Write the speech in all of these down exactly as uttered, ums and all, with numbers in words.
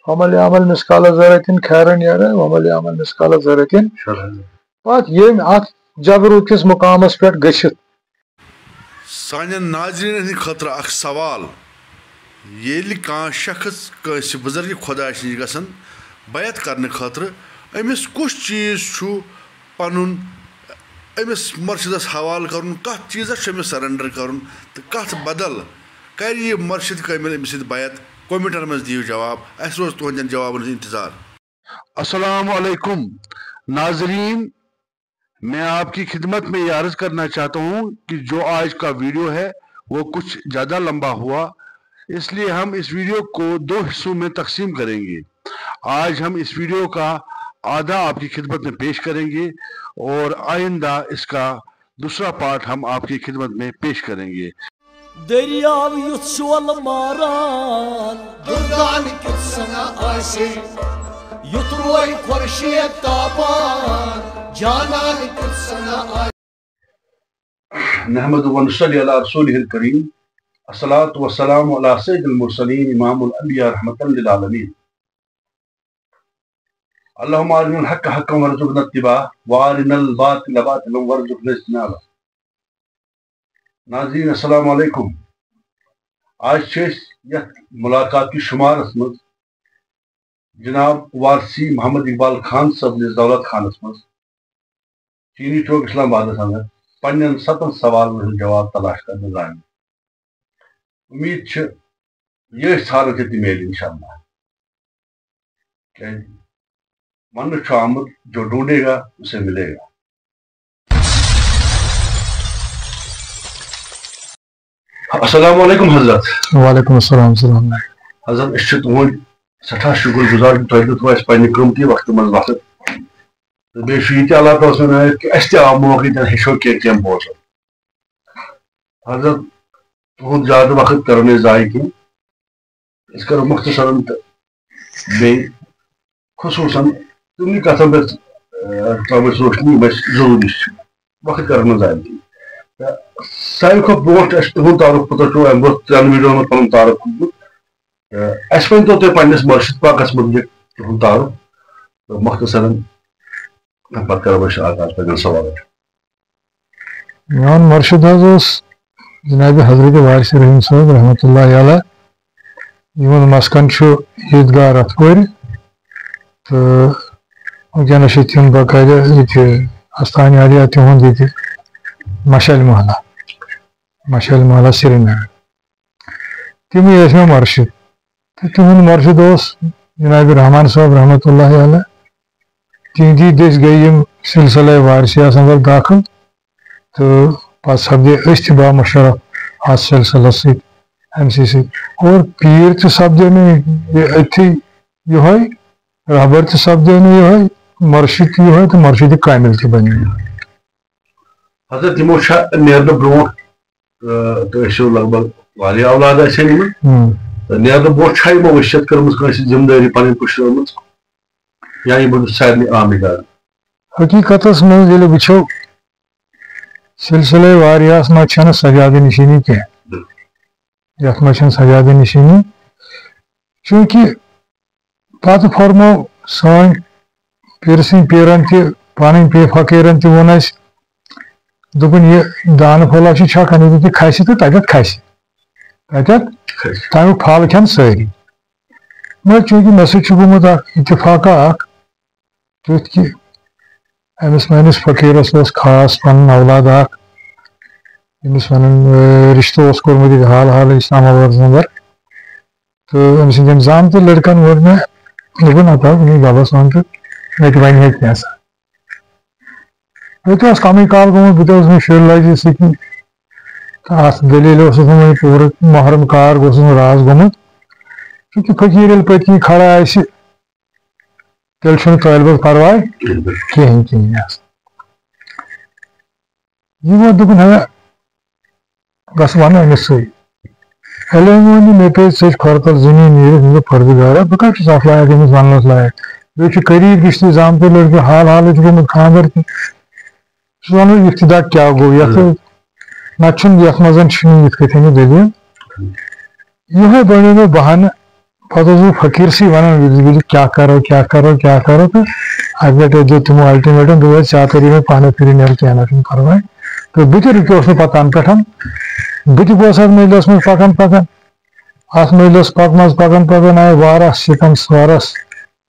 ومن یعمل مثقال ذرة خیرا یرہ، ومن یعمل مثقال ذرة۔ پتہٕ ییٚمۍ اتھ جبروٗ کِس مُقامس پٮ۪ٹھ گٔژھِتھ۔ سانٮ۪ن ناظریٖنن ہٕنٛدِ خٲطرٕ اکھ سوال، ییٚلہِ کانٛہہ شخص کٲنٛسہِ بُزرگِ خۄدایَس نِش گژھن بیعت کرنہٕ خٲطرٕ، أمِس کُس چیٖز چھُ پنُن أمِس مرشدس حوالہٕ کرُن، کتھ چیٖزس چھُ أمِس surrender کرُن تہٕ کتھ بدل کرِ یہِ مرشد کٲمل أمِس سۭتۍ بیعت؟ Comment ن منٛز دِیِو جواب، اسہِ روزِ تُہنٛدٮ۪ن جوابن ہُنٛد انتظار۔ السلام علیکم ناظرین، میں آپ کی خدمت میں یہ عرض کرنا چاہتا ہوں کہ جو آج کا ویڈیو ہے وہ کچھ زیادہ لمبا ہوا، اس لیے ہم اس ویڈیو کو دو حصوں میں تقسیم کریں گے۔ آج ہم اس ویڈیو کا آدھا آپ کی خدمت میں پیش کریں گے اور آئندہ اس کا دوسرا پارٹ ہم آپ کی خدمت میں پیش کریں گے۔ دٔریاو یُتھ شولہٕ ماران۔ دُردان کیُتھ سنا آسہِ۔ یُتھ روے خورشید تاپان۔ جانان کیُتھ سنا آسہِ۔ نحمد ونصلی علی رسوله الکریم۔ الصلاة والسلام علی سید المرسلین امام الانبیاء رحمة للعالمین۔ اللهم أرنا الحق حقا وارزقنا اتباعه وأرنا الباطل باطلا وارزقنا اجتنابه۔ ناظرین السلام علیکم۔ آز چھِ أسۍ یتھ ملاقات کِس شمارس منٛز جناب وارثی محمد اقبال خان صٲبنِس دولت خانس منٛز چینی چوک اسلام آبادس اندر پننٮ۪ن ستن سوالن ہُنٛد جواب تلاش کرنہٕ درٛامٕتۍ۔ امید چھِ یہِ أسۍ ژھانڈو تہِ تہِ میلہِ انشاءاللہ۔ کیازِ وننہٕ چھُ آمُت، جو ڈھونڈے گا اسے ملے گا۔ السلام علیکم حضرت۔ وعلیکم السلام، السلام علیکم۔ حضرت، أسۍ چھِ تُہُنٛد سٮ۪ٹھاہ شُکُر گُزار کہِ تۄہہِ دیُتوٕ اَسہِ پننہِ قۭمتی وقتہٕ منٛز وقت۔ تہٕ بیٚیہِ چھُ یہِ تہِ اللہ تعالیٰ سُنٛد عنایت کہِ اَسہِ تہِ آو موقعہٕ ییٚتٮ۪ن ہیٚچھو کینٛہہ کینٛہہ بوزُن۔ حضرت، تُہُنٛد زیادٕ وقت کرو نہٕ أسۍ ضایع کینٛہہ۔ أسۍ کرو مختصرن تہٕ بیٚیہِ خصوٗصن تِمنٕے کتھن پٮ۪ٹھ، آ، ترٛاوو أسۍ روشنی، یِم اَسہِ ضروٗری چھِ۔ وقت کرو نہٕ ضایع کینٛہہ۔ تہٕ ساروی کھۄتہٕ برونٛٹھ اَسہِ تُہُنٛد تعارُف کوٗتاہ چھُ، اَمہِ برونٛہہ ترٛٮ۪ن ویٖڈیوَن منٛز پَنُن تعارُف کوٚرمُت۔ تہٕ اَسہِ ؤنۍ تو تُہۍ پنٛنِس مُرشِد پاکَس مُتعلِق تُہُنٛد تعارُف تہٕ مختصرن، تَمہِ پَتہٕ کَرو أسۍ آغاز پنٛنٮ۪ن سوالَن۔ میون مرشد حظ اوس جناب حضرت وارث رحیم صٲب رحمتہ اللہ علیہ، یِہُنٛد مسکن چھُ عیٖدگاہ رتھ پورِ، تہٕ وٕنکیٚنَس چھِ تِم باقاعدٕ ییٚتہِ آستانہِ عالیہ تِہُنٛد ییٚتہِ مشالہِ محلہ، مشالہِ محلہ سرینگر۔ تِمٕے ٲسۍ مےٚ مرشد۔ تہٕ تِہُنٛد مرشد اوس جناب رحمان صٲب رحمتہ اللہ علیہ۔ تِہنٛدی دٔسۍ گٔے یِم سلسلہ وارثیَس اندر دٲخل، تہٕ پتہٕ سپدے أسۍ تہِ بامشرف اتھ سلسلس سۭتۍ، أمۍ سٕے سۭتۍ۔ اور پیٖر تہِ سپدے مےٚ یہِ أتھی یِہوٚے، رہبر تہِ سپدے مےٚ یِہوٚے، مرشد تہِ یِہوٚے تہٕ مرشد کامل تہِ بنے یِہوٚے۔ حضرت، یِمو چھا نیرنہٕ برونٛٹھ، آ، تُہۍ ٲسِو لگ بگ واریاہ اولاد آسن یِمن۔ ہم۔ تہٕ نیرنہٕ برونٛٹھ چھا یِمو وصیت کٔرمٕژ کٲنٛسہِ ذمہٕ دٲری پنٕنۍ پُشرٲومٕژ؟ یا یِمن چھُ سارنٕے آمٕتۍ دار؟ حقیقتس منٛز ییٚلہِ وٕچھو، سلسلے واریاہس منٛز چھنہٕ سجادٕ نشینی کینٛہہ۔ یتھ منٛز چھنہٕ سجادٕ نشینی، چونکہ پتہٕ فرمو سٲنۍ پیٖرٕ سٕنٛدۍ پیٖرن تہِ، پنٕنۍ پیٖر فقیٖرن تہِ ووٚن اَسہِ، دوٚپُن، یہِ دانہٕ پھوٚلہ چھُ چھکان، ییٚتٮ۪تھ یہِ کھسہِ تہٕ تتٮ۪تھ کھسہِ، تتٮ۪تھ تمیُک پھل کھٮ۪ن سٲری۔ مگر چونکہ مےٚ سۭتۍ چھُ گوٚمُت اکھ اتفاقہ اکھ، تیُتھ کہِ أمِس میٲنِس فقیٖرس اوس خاص پنُن اولاد اکھ، ییٚمِس ونان، اے، رشتہٕ اوس کوٚرمُت ییٚتہِ حال حالٕے اسلام آبادس اندر۔ تہٕ أمۍ سٕنٛدٮ۪ن زامتٕرۍ لٔڑکن ووٚن مےٚ، دوٚپُن، "ہتا، وُنہِ گَبَس وَن تہٕ مےٚ تہِ وَنہِ ہے کینٛژھا۔" مےٚ تہِ اوس کَمٕے کال گوٚمُت، بہٕ تہِ اوسُس وۄنۍ شُرۍ لٲجی سۭتی۔ تہٕ اَتھ دٔلیٖلہِ اوسُس نہٕ وۄنۍ پوٗرٕ محرم کار گوٚژھُس نہٕ راز گوٚمُت۔ چوٗنٛکہِ فقیٖر ییٚلہِ پٔتۍ کِنۍ کھڑا آسہِ، تیٚلہِ چھُنہٕ طٲلبَس پَرواے کِہیٖنۍ، کِہیٖنۍ آسان۔ یہِ ووت دوٚپُن، "ہے، گژھ وَن أمِس سۭتۍ۔" ییٚلہِ أمۍ ووٚن، "یہِ مےٚ پیٚیہِ ژٔج کھۄر تَل زٔمیٖن نیٖرِتھ، مےٚ دوٚپ، پردٕگارا، بہٕ کَتہِ چھُس اَتھ لایق، أمِس وَننَس لایق؟ بیٚیہِ چھُ قریٖب رِشتہٕ زامتٕرۍ لٔڑکہٕ، حال حالٕے چھُ گوٚمُت خانٛدر تہِ۔" سُہ وَنو اِفتِدا کیٛاہ گوٚو یَتھ، نَتہٕ چھُنہٕ یَتھ منٛز چھُنہٕ یِتھ کٔنۍ یہِ دٔلیٖل۔ یِہوٚے بَنیو مےٚ بَہانہٕ، پتہٕ اوسُس بہٕ فقیٖرسٕے ونان، "ؤلِو، ؤلِو، کیٛاہ کرو، کیٛاہ کرو، کیٛاہ کرو؟" تہٕ اَکہِ لٹہِ دیُت تِمو ultimatum، دوٚپُکھ، "ژےٚ ہا توٚری مےٚ پانَے فِرِ، نیر، کینٛہہ نہ چھُنہٕ پرواے۔" تہٕ بہٕ تہِ رُکیوس نہٕ پتہٕ تَنہٕ پٮ۪ٹھ۔ بہٕ تہِ گوس اَتھ مٔجلِسَس منٛز پکان پکان۔ اَتھ مٔجلِسَس پکان پکان پکان آیہِ واریاہ سِتم، واریاہ،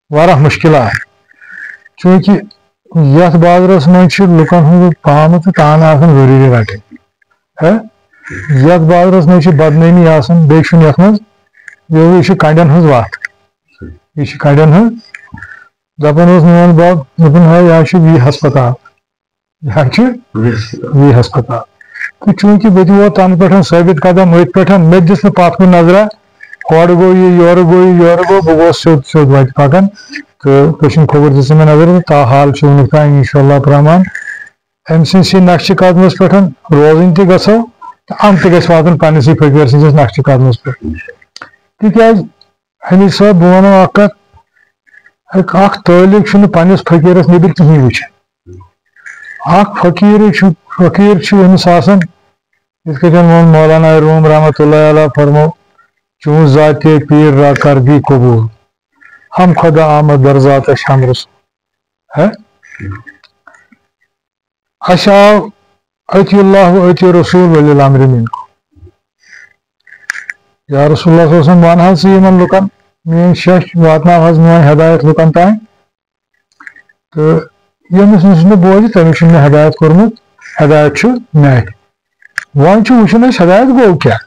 واریاہ مُشکِلات۔ چوٗنٛکہِ یَتھ بازرَس منٛز چھِ لُکَن ہٕنٛز پامہٕ تہٕ تانہٕ آسان ضروٗری رَٹٕنۍ۔ ہے، یَتھ بازرَس منٛز چھِ بدنٲمی آسان، بیٚیہِ چھُنہٕ یَتھ منٛز، یہِ، یہِ چھِ کَنڈٮ۪ن ہٕنٛز وَتھ۔ یہِ چھِ کَنڈٮ۪ن ہٕنٛز۔ دَپان اوس میون بَب، دَپان، "ہے، یہِ حظ چھُ وی ہسپتال۔ یہِ حظ چھُ وی ہسپتال۔" تہٕ چوٗنٛکہِ بہٕ تہِ ووت تَنہٕ پٮ۪ٹھ ثٲبِت قدم أتھۍ پٮ۪ٹھ، مےٚ تہِ دِژ نہٕ پَتھ کُن نظرا۔ ہورٕ گوٚو یہِ، یورٕ گوٚو یہِ، یورٕ گوٚو، بہٕ گوس سیوٚد سیوٚد وَتہِ پَکان۔ تہٕ پٔژھِم کھووُر دِژ مےٚ نظر تہٕ تاحال چھُ وٕنیُک تام، اِنشاء اللہ الرحمٰن، أمۍ سٕنٛدسٕے نقشہِ قدمَس پٮ۪ٹھ روزٕنۍ تہِ گژھو تہٕ یِم تہِ گژھِ واتُن پنٛنِسٕے فقیٖر سٕنٛدِس نقشہِ قدمَس پٮ۪ٹھ۔ تِکیٛازِ حمید صٲب، بہٕ وَنو اَکھ کَتھ، اَکھ، اَکھ طٲلب چھُنہٕ پنٛنِس فقیٖرَس نیٚبٕرۍ کِہیٖنۍ وٕچھان۔ اَکھ فقیٖرٕے چھُ، فقیٖر چھُ أمِس آسان، یِتھ کٔٹھۍ ووٚن مولانا روم رحمتہ اللہ علیہ فرمو، "چون ذاتِ پیٖر را کر دی قبوٗل، ہم خدا آمد در ذاتش ہم رسول۔" ہے؟ اَسہِ آو اطیع اللہ و اطیع رسول ولی الامر منکم۔ یا رسول اللہ صلی اللہ علیہ وسلم، وَن حظ ژٕ یِمَن لُکَن، میٛٲنۍ شیٚچھ واتناو حظ میٛٲنۍ ہدایت لُکَن تام۔ تہٕ ییٚمِس نِش نہٕ بوزِ، تٔمِس چھُنہٕ مےٚ ہدایت کوٚرمُت، ہدایت چھُ مےٚ اَتھِ۔ وۄنۍ چھُ وٕچھُن اَسہِ ہدایت گوٚو کیٛاہ۔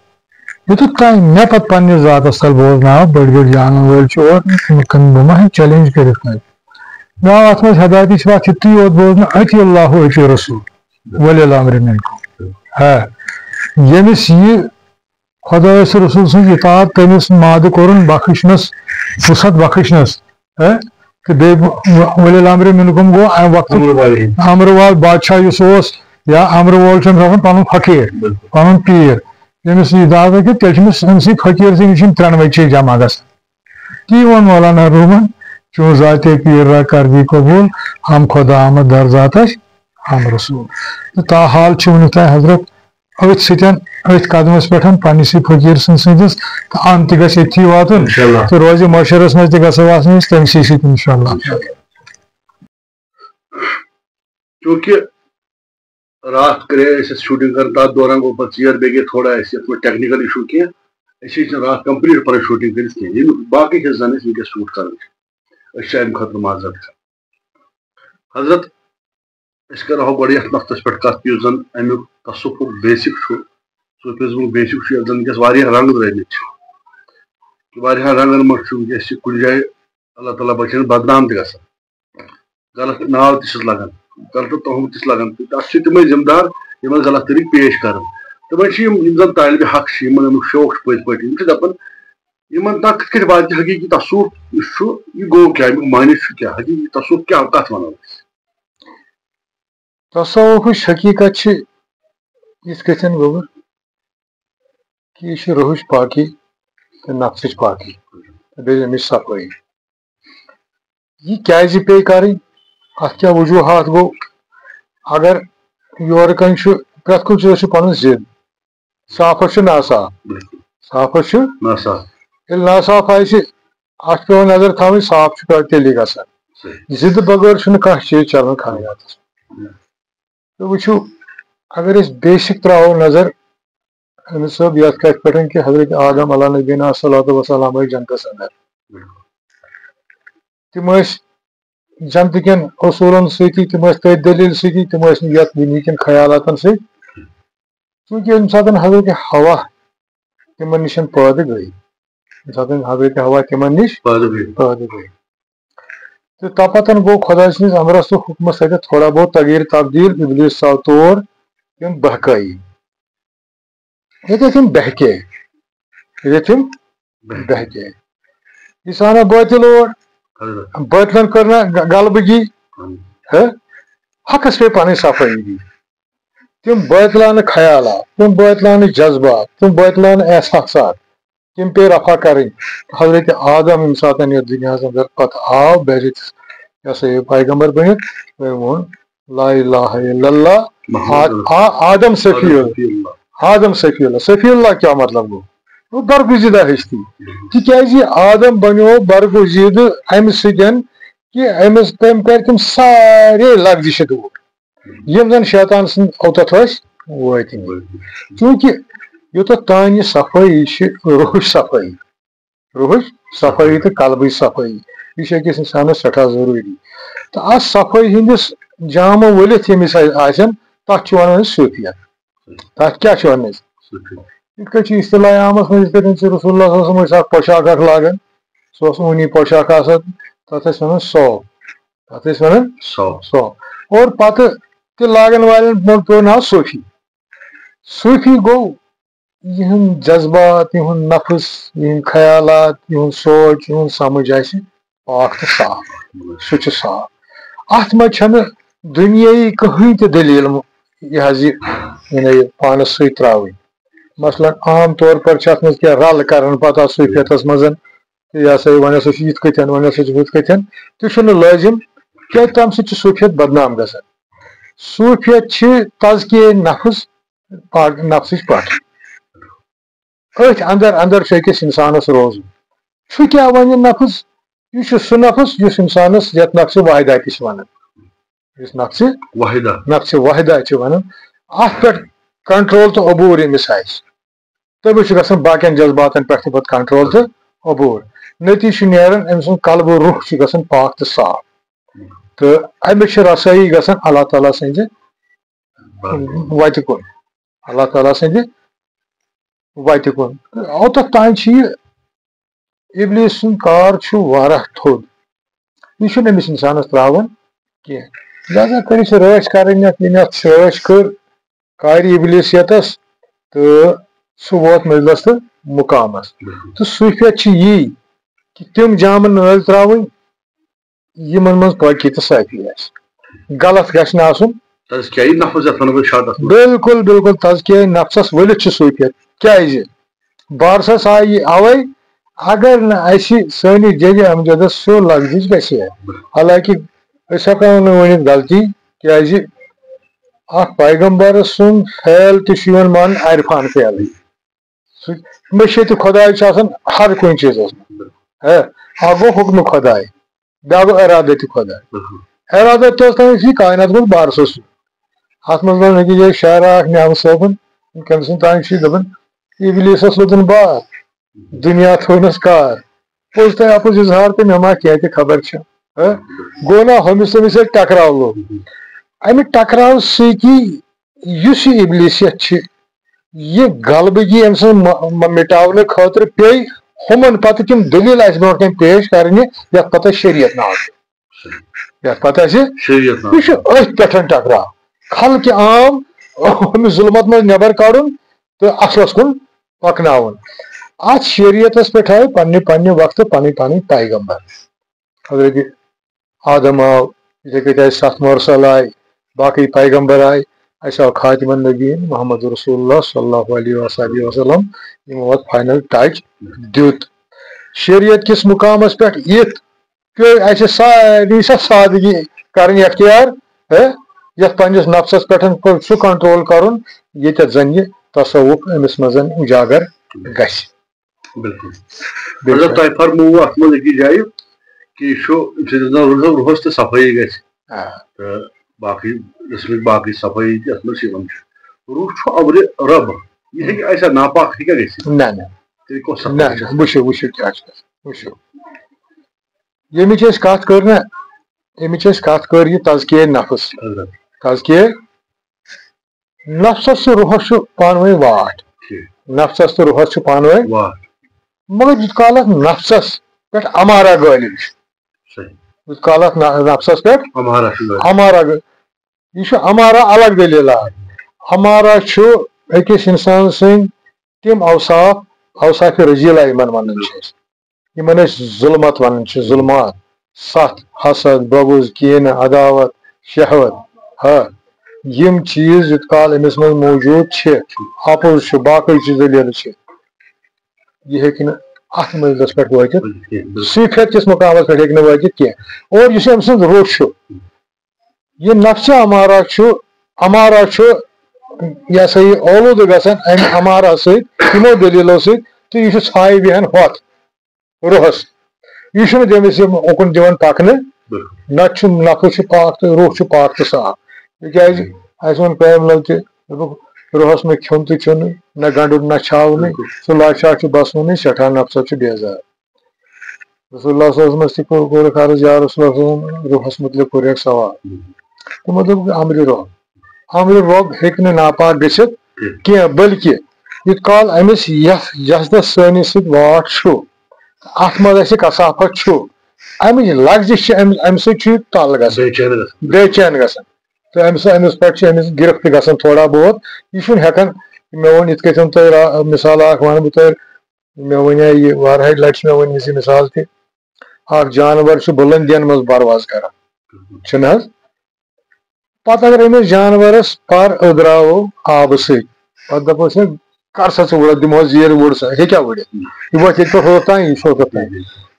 یوٚتَتھ تام مےٚ پَتہٕ پنٛنِس ذاتَس تَل بوزناو، بٔڑۍ بٔڑۍ زانَن وٲلۍ چھِ اورٕ، تِم کَن بہٕ ما ہٮ۪کہٕ challenge کٔرِتھ وۄنۍ۔ نہ، اَتھ منٛز ہدایتٕچ وَتھ چھِ تی یوت بوزنہٕ، اطیع اللہ و اطیع رسول، ولی الامر منکم۔ ہا، ییٚمِس یہِ خۄدایَس رسول سٕنٛز اطاعت، تٔمِس مادٕ کوٚرُن بخشنَس، وُسعت بخشنَس، ہا، تہٕ بیٚیہِ و-، ولی الامر منکم گوٚو اَمہِ وقتُک امر والے۔ امر وال بادشاہ یُس اوس، یا امر وول چھُ أمِس آسان پَنُن فقیٖر، بِلکُل۔ پَنُن پیٖر۔ ییٚمِس یہِ اجازت گٔے، تیٚلہِ چھِ أمِس أمسٕے فقیٖر سٕے نِش یِم ترٛٮ۪نوَے چیٖز جمع گژھان۔ تی ووٚن مولانا رومن، "چون ذاتِ پیٖر را کر دی قبوٗل، ہم خدا آمد در ذاتش ہم رسول۔" تہٕ تاحال چھِ وٕنیُک تام حضرت أتھۍ سۭتۍ، أتھۍ قدمس پٮ۪ٹھ پننِسٕے فقیٖر سٕنٛدِ سٕنٛدِس، تہٕ اَن تہِ گژھِ أتھی واتُن۔ انشاءاللہ۔ تہٕ روزِ معاشرس منٛز تہِ گژھو آسٕنۍ أسۍ تٔمسٕے سۭتۍ، انشاءاللہ۔ چوٗنٛکہِ راتھ کَرے اَسہِ شوٗٹِنٛگ کَران، تَتھ دوران گوٚو پَتہٕ ژیر، بیٚیہِ گٔے تھوڑا اَسہِ یَتھ منٛز technical issue کینٛہہ۔ أسۍ ہیٚکۍ نہٕ راتھ complete پَنٕنۍ شوٗٹِنٛگ کٔرِتھ کینٛہہ، ییٚمیُک باقٕے حِصہٕ زَن أسۍ وٕنکیٚس shoot کَران چھِ۔ أسۍ چھِ اَمہِ خٲطرٕ معذرت کَران۔ حضرت، أسۍ کَرہو گۄڈٕ یَتھ نۄقطَس پٮ۪ٹھ کَتھ، یُس زَن اَمیُک تصوفُک basic چھُ، صوٗفیزمُک basic چھُ، یَتھ زَن وٕنکیٚس واریاہ رنٛگ درٛٲمٕتۍ چھِ۔ واریاہَن رنٛگَن منٛز چھُ وٕنکیٚس یہِ کُنہِ جایہِ، اللہ تعالیٰ بَچٲیِن، بدنام تہِ گژھان۔ غلط ناو تہِ چھِس لگان، غلط تہمہٕ تہِ چھِ لگان۔ تہٕ اَتھ چھِ تِمے ذمہٕ دار، یِمن غلط طریٖقہٕ پیش کران۔ تِمے چھِ یِم، یِم زن طالبِ حق چھِ، یِمن اَمیُک شوق چھُ پٔزۍ پٲٹھۍ، یِم چھِ دَپان، یِمن تام کِتھ کٲٹھۍ واتہِ حقیٖقی تصوف یُس چھُ، یہِ گوٚو کیٛاہ، اَمیُک معنی چھُ کیٛاہ، حقیٖقی تصوف کیٛاہ، کَتھ وَنو أسۍ؟ تصوفٕچ حقیٖقت چھِ یِتھ کٔٹھۍ گوٚبُر کہِ یہِ چھِ روحٕچ پاکی تہٕ نفسٕچ پاکی تہٕ بیٚیہِ اَمِچ صفٲیی۔ یہِ کیٛازِ پیٚیہِ کَرٕنۍ؟ اَتھ کیٛاہ وجوٗہات گوٚو؟ اگر یورٕ کَنۍ چھُ، پرٛٮ۪تھ کُنہِ چیٖزَس چھُ پَنُن ضِد۔ صافَس چھُ ناصاف۔ بِلکُل۔ صافَس چھُ ناصاف۔ ییٚلہِ ناصاف آسہِ، اَتھ چھُ پٮ۪وان نظر تھاوٕنۍ، صاف چھُ پٮ۪وان تیٚلی گژھان۔ صحیح۔ ضِدٕ بغٲر چھُنہٕ کانٛہہ چیٖز چَلان کائناتَس۔ تہٕ وٕچھِو، اگر أسۍ basic ترٛاوو نظر، أمِس صٲب، یَتھ کَتھِ پٮ۪ٹھ کہِ حضرت آدم علیٰ نبینا الصلوۃ والسلام ٲسۍ جنتَس اندر۔ تِم ٲسۍ جنتہٕ کٮ۪ن اصوٗلن سۭتی، تِم ٲسۍ تٔتھۍ دٔلیٖل سۭتی، تِم ٲسۍ نہٕ یَتھ دُنہِکٮ۪ن خیالاتن سۭتۍ۔ چوٗنٛکہِ ییٚمہِ ساتہٕ حضرت حوا تِمن نِش پٲدٕ گٔے، ییٚمہِ ساتہٕ حضرت حوا تِمن نِش پٲدٕ گٔے۔ پٲدٕ گٔے۔ تہٕ تَپتن گوٚو خۄداے سٕنٛدِس امرس تہٕ حُکمس سۭتۍ تھوڑا بہت تغیٖر تبدیٖل، ابلیٖس ژاو تور، تِم بہکٲیی۔ ییٚتہِ ٲسۍ یِم بہکے، ییٚتہِ ٲسۍ یِم بہکے۔ یہِ ژاو نہ بٲطِل اور، حضرت۔ بٲطلن کٔر نہ غ-، غلبگی، اہن۔ ہہ؟ حقس پیٚیہِ پنٕنۍ صفٲیی دِنۍ۔ تِم بٲطلانہٕ خیالات، تِم بٲطلانہٕ جذبات، تِم بٲطلانہٕ احساسات، تِم پیٚیہِ رفع کرٕنۍ۔ حضرت آدم ییٚمہِ ساتہٕ یَتھ دُنیاہس اندر پتہٕ آو، بہرِ یہِ ہسا یہِ پیغمبر بٔنِتھ، تٔمۍ ووٚن، "لا الہ الا اللہ، محمد آ-، آ-، آدم صفی اللہ۔" صفی اللہ۔ آدم صفی اللہ۔ صفی اللہ کیٛاہ مطلب گوٚو؟ برگزیدہ ہستی۔ تِکیازِ آدم بنیو برگزیدٕ امہِ سۭتۍ کہِ أمِس، تٔمۍ کٔرۍ تِم سارے لغزشہِ دوٗر، یِم زن شیطان سٕنٛدۍ اوتتھ ٲسۍ وٲتمٕتۍ۔ چوٗنٛکہِ یوٚتتھ تام یہِ صفٲیی چھِ، روحٕچ صفٲیی، روحٕچ صفٲیی تہٕ قلبٕچ صفٲیی، یہِ چھِ أکِس انسانس سٮ۪ٹھاہ ضروٗری۔ تہٕ اتھ صفٲیی ہٕنٛدِس جامہٕ ؤلِتھ ییٚمِس آ-، آسن، تتھ چھِ ونان أسۍ صوٗفیت۔ تتھ کیٛاہ چھِ ونان أسۍ؟ صوٗفیت۔ یِتھ کٔنۍ چھِ اصطلاح عامس منٛز، یِتھ کٔنۍ چھِ رسول اللہ صلی اللہ علیہ وسلم ٲسۍ اکھ پوشاک اکھ لاگان، سُہ اوس اوٗنی پوشاک آسان، تتھ ٲسۍ ونان صوف۔ تتھ ٲسۍ ونان صوف۔ صوف۔ اور پتہٕ تہِ لاگن والٮ۪ن منٛز پیوٚو ناو صوفی۔ صوفی گوٚو یِہُنٛد جذبات، یِہُنٛد نفس، یِہِنٛدۍ خیالات، یِہُنٛد سونٛچ، یِہُنٛد سمجھ آسہِ پاک تہٕ صاف۔ سُہ چھُ صاف۔ اتھ منٛز چھنہٕ دُنیٲیی کٕہٕنۍ تہِ دٔلیٖل، یہِ حظ یہِ، یعنی، پانس سۭتۍ ترٛاوٕنۍ۔ مثلاً، عام طور پر چھِ اتھ منٛز کینٛہہ رل کران پتہٕ اتھ صوفیتس منٛز، یہِ ہسا یہِ، وۄنۍ ہسا چھُ یِتھ کٲٹھۍ، وۄنۍ ہسا چھُ ہُتھ کٲٹھۍ۔ تہِ چھُنہٕ لٲزِم کینٛہہ، تمہِ سۭتۍ چھُ صوفیت بدنام گژھان۔ صوفیت چھِ تزکیہ نفس، پاک نفسٕچ پٹھ۔ أتھۍ اندر اندر چھُ أکِس انسانس روزُن۔ چھُ کیٛاہ وۄنۍ نفس؟ یہِ چھُ سُہ نفس یُس انسانس، یتھ نفسِ واحدہ تہِ چھِ ونان، یُس نفسِ واحدہ۔ نفسِ واحدہ چھِ ونان، اتھ پٮ۪ٹھ کنٹرول تہٕ عبوٗر ییٚمِس آسہِ، تٔمِس چھُ گژھان باقین جذباتن پٮ۪ٹھ تہِ پتہٕ کنٹرول تہٕ عبوٗر۔ نتیجہٕ چھُ نیران، أمۍ سُنٛد قلب و روح چھُ گژھان پاک تہٕ صاف، تہٕ أمِس چھِ رسٲیی گژھان اللہ تعالیٰ سٕنٛزِ وتہِ کُن، اللہ تعالیٰ سٕنٛدِ وتہِ کُن۔ اوتتھ تام چھُ یہِ ابلیس سُنٛد کار چھُ واریاہ تھوٚد۔ یہِ چھُنہٕ أمِس اِنسانَس ترٛاوان کینٛہہ۔ لہذا کٔرِو سُہ رٲچھ کَرٕنۍ یَتھ، ییٚمۍ اَتھ رٲچھ کٔر کارِ ابلیسیتَس، تہٕ سُہ ووت مٔنزلَس تہٕ مُقامَس۔ تہٕ صوٗفیت چھِ یی کہِ تِم جامہٕ نٲلۍ ترٛاوٕنۍ، یِمن منٛز پٲکی تہٕ صٲفی آسہِ۔ غلط گژھِ نہٕ آسُن۔ تزکیہ نفس یتھ ونو أسۍ شاٹس منٛز۔ بالکل، بالکل، تزکیہ نفسس ؤلِتھ چھُ صوٗفیت۔ کیازِ؟ بارسس آیہِ یہِ اوے، اگر نہٕ اسہِ سٲنِس جدِ امجدس سیوٚد لفظٕچ گژھِ ہے۔ حالانکہ أسۍ ہٮ۪کو نہٕ ؤنِتھ غلطی، کیازِ اکھ پیغمبر سُنٛد فعل تہِ چھُ یِوان ماننہٕ عرفان فعلٕے۔ سُہ مٔشیت خۄداے چھِ آسان ہر کُنہِ چیٖزس منٛز۔ ہے، اکھ گوٚو حُکمہِ خۄداے، بیٛاکھ گوٚو ارادتِ خۄداے۔ ارادت تہِ اوس تَمہِ وِزِ کائنات منٛز بارسَس سُہ۔ اَتھ منٛز ووٚن أکِس جایہِ شاعرا اکھ نعمت صٲبُن، کٔمۍ سٕنٛدۍ تام چھُ یہِ دَپان، ابلیسَس لوٚدُن بار، دُنیا تھوٚونَس کار۔ پوٚز تۄہہِ اَپُز اظہار تہٕ مےٚ ما کینٛہہ تہِ خبر چھِ۔ ہہ؟ گوٚو نا ہُمِس تٔمِس سۭتۍ ٹکراو لوٚگ۔ اَمہِ ٹکراو سۭتی یُس یہِ ابلیسیت چھِ، یہِ غلبہٕ یی أمۍ سٕنٛز مہ-، مہ-، مِٹاونہٕ خٲطرٕ پیٚیہِ ہُمن پتہٕ تِم دٔلیٖل اَسہِ برونٛٹھ کَنہِ پیش کرنہِ، یَتھ پتہٕ اَسہِ شریعت ناو چھُ۔ یَتھ پتہٕ اَسہِ شریعت ناو۔ یہِ چھُ أتھۍ پٮ۪ٹھ ٹکراو۔ خلقِ عام أمِس ظُلمت منٛز نٮ۪بر کڑُن تہٕ اَصلَس کُن پکناوُن۔ اَتھ شریعتس پٮ۪ٹھ آیہِ پننہِ پننہِ وقتہٕ پنٕنۍ پنٕنۍ پیغمبر۔ حضرت آدم آو، یِتھے کٔنۍ آیہِ ستھ مرسل آیہِ، باقٕے پیغمبر آیہِ، اَسہِ آو خاتم النبیین محمد رسول اللہ صلی اللہ علیہ وصحبہ وسلم، یِمو اَتھ final touch دیُت۔ شریعت کِس مُقامس پٮ۪ٹھ یِتھ پیوٚو اَسہِ سارنٕے سۄ سادگی کرٕنۍ اختیار، ہے، یَتھ پننِس نفسس پٮ۪ٹھ سُہ control کرُن، ییٚتٮ۪تھ زن یہِ تصوف أمِس منٛز اُجاگر گژھِ۔ بِلکُل۔ بِلکُل۔ مطلب، تۄہہِ فرمووُ اَتھ منٛز أکِس جایہِ کہِ یہِ چھُ، اَمہِ سۭتۍ زَن روٗحَس، روٗحَس تہِ صفٲیی گژھِ۔ آ۔ تہٕ باقٕے جسمٕچ باقٕے صفٲیی تہِ اَتھ منٛز چھِ یِوان۔ روٗح چھُ اَمرِ رب، یہِ ہیٚکہِ اَسہِ ناپاک ہیٚکہِ گژھِتھ؟ نہ، نہ۔ تیٚلہِ کۄس نہ، صفٲیی چھِ نہ، آسان؟ وٕچھِو، وٕچھِو کیٛاہ چھُ گژھان، وٕچھِو۔ ییٚمِچ أسۍ کَتھ کٔر نہ، ییٚمِچ أسۍ کَتھ کٔر یہِ تزکیہ نفس۔ حضرت۔ تزکیہ نفسس تہٕ روحس چھُ پانہٕ ؤنۍ واٹھ۔ ٹھیٖک۔ نفسس تہٕ روحس چھُ پانہٕ ؤنۍ واٹھ۔ مگر یُتھ کالس نفسس پٮ۪ٹھ امارہ غٲلب چھُ، صحیح۔ یُتھ کالس نہ-، نفسس پٮ۪ٹھ امارہ چھُ غٲلب۔ امارہ غٲ-، یہِ چھُ امارہ الگ دٔلیٖلہ۔ امارہ چھُ أکِس انسان سٕنٛدۍ تِم اوصاف، اوصافِ رذیلہ یِمن ونان چھِ أسۍ۔ یِمن أسۍ ظُلمت ونان چھِ، ظُلمات، ستھ، حسد، بغض، کینہٕ، عداوت، شہوت۔ ہا، یِم چیٖز یوٗت کال أمِس منٛز موجود چھِ، اَپُز چھُ، باقٕے چیٖز دٔلیٖلہٕ چھِ، یہِ ہیٚکہِ نہٕ اَتھ مٔنزلَس پٮ۪ٹھ وٲتِتھ۔ صوٗفیت کِس مُقامَس پٮ۪ٹھ ہیٚکہِ نہٕ وٲتِتھ کینٛہہ۔ اور یُس أمۍ سُنٛد روح چھُ، یہِ نفسِ امارہ چھُ، امارہ چھُ، یہِ ہسا یہِ اولوٗدٕ گژھان اَمہِ امارہ سۭتۍ، یِمو دٔلیٖلو سۭتۍ، تہٕ یہِ چھُ ژھایہِ بیٚہان ہۄتھ روحس۔ یہِ چھُنہٕ تٔمِس یہِ اُکُن دِوان پکنہٕ۔ نہ چھُ نفس چھُ پاک تہٕ روح چھُ پاک تہٕ صاف۔ تِکیازِ اَسہِ ووٚن قٲیِم لو تہِ، دوٚپُکھ، روحس نہٕ کھیوٚن تہٕ چیوٚنٕے، نہ گنڈُن نہ چھاونٕے، سُہ لاشار چھُ بسنُے، سٮ۪ٹھاہ نفسس چھُ بیزار۔ رسول اللہ صلی اللہ علیہ وسلمس تہِ کوٚر، کوٚرُکھ عرض، یا رسول اللہ صلی اللہ علیہ وسلم، روحس متعلق کوٚر اکھ سوال۔ تہٕ مطلب، امرِ رۄب، امرِ رۄب ہیٚکہِ نہٕ ناپاک گٔژھِتھ کینٛہہ، بلکہِ یوٗت کال أمِس یتھ جسدس سٲنِس سۭتۍ واٹھ چھُ، اتھ منٛز اسہِ کثافت چھُ، امِچ لغزش چھِ امہِ، امہِ سۭتۍ چھُ یہِ تل گژھان، بے چین گژھان۔ بے چین گژھان۔ تہٕ أمِس، أمِس پٮ۪ٹھ چھِ أمِس گرفت گژھان تھوڑا بہت۔ یہِ چھُنہٕ ہٮ۪کان، مےٚ ووٚن یِتھ کٔنۍ تۄہہِ را-، مثال اکھ ونہٕ بہٕ تۄہہِ، مےٚ وَنیٛاے یہِ، واریاہہِ لَٹہِ چھِ مےٚ ووٚنمٕژ یہِ مِثال تہِ۔ اَکھ جانوَر چھُ بُلندِیَن منٛز پَرواز کران، چھُنہٕ حظ؟ پَتہٕ اگر أمِس جانوَرَس پَر أدراوو آبہٕ سۭتۍ، پَتہٕ دَپوس ہے، کر سا ژٕ وُڑ، دِمہوس زیٖر، وُڑ سا، یہِ کیٛاہ وُڑِ؟ یہِ وۄتھِ ییٚتہِ پٮ۪ٹھ ہوٚتھ تام، یہِ چھُ ہوٚتَتھ تام۔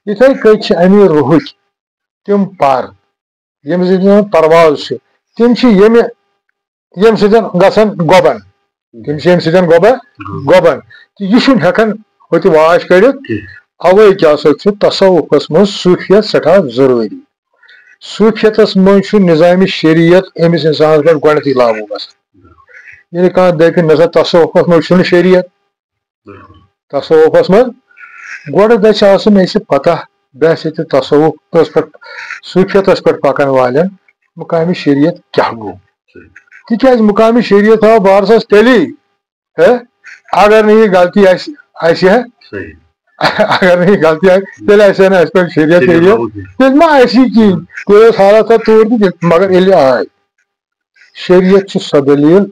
یِتھَے کٔنۍ چھِ اَمی روحٕکۍ تِم پَر، ییٚمہِ سۭتۍ زَن پرواز چھُ، تِم چھِ ییٚمہِ، ییٚمہِ سۭتۍ گژھن گۄبن۔ تِم چھِ ییٚمہِ سۭتۍ گۄبہ-، گۄبن۔ تہٕ یہِ چھُنہٕ ہٮ۪کان ہوٚتہِ واش کٔڑِتھ۔ کینٛہہ۔ اَوَے کیٛاہ سا چھُ تصوفس منٛز صوٗفیت سٮ۪ٹھاہ ضروٗری۔ صوٗفیتس منٛز چھُ نظامِ شریعت أمِس اِنسانس پٮ۪ٹھ گۄڈنٮ۪تھٕے لاگوٗ گژھان۔ ییٚلہِ کانٛہہ دَپہِ، نہ سا، تصوفس منٛز چھُنہٕ شریعت، تصوفس منٛز گۄڈٕ گژھِ آسُن اَسہِ پتہ، بحث تہِ تصوفس پٮ۪ٹھ، صوٗفیتس پٮ۪ٹھ پکن والٮ۪ن مقامِ شریعت کیٛاہ گوٚو۔ تِکیٛازِ مقامِ شریعت آو بارسس تیٚلی، ہے، اگر نہٕ یہِ غلطی آسہِ، آسہِ ہے، صحیح۔ اگر نہٕ یہِ غلطی آسہِ، تیٚلہِ آسہِ ہے نہٕ اَسہِ پٮ۪ٹھ شریعت تیٚلہِ شریعت، آو کینٛہہ۔ تیٚلہِ ما آسہِ یہِ کِہیٖنۍ۔ تیٚلہِ ٲس حالت تَتھ توٗر تہِ، مگر ییٚلہِ آے، شریعت چھُ سۄ دٔلیٖل،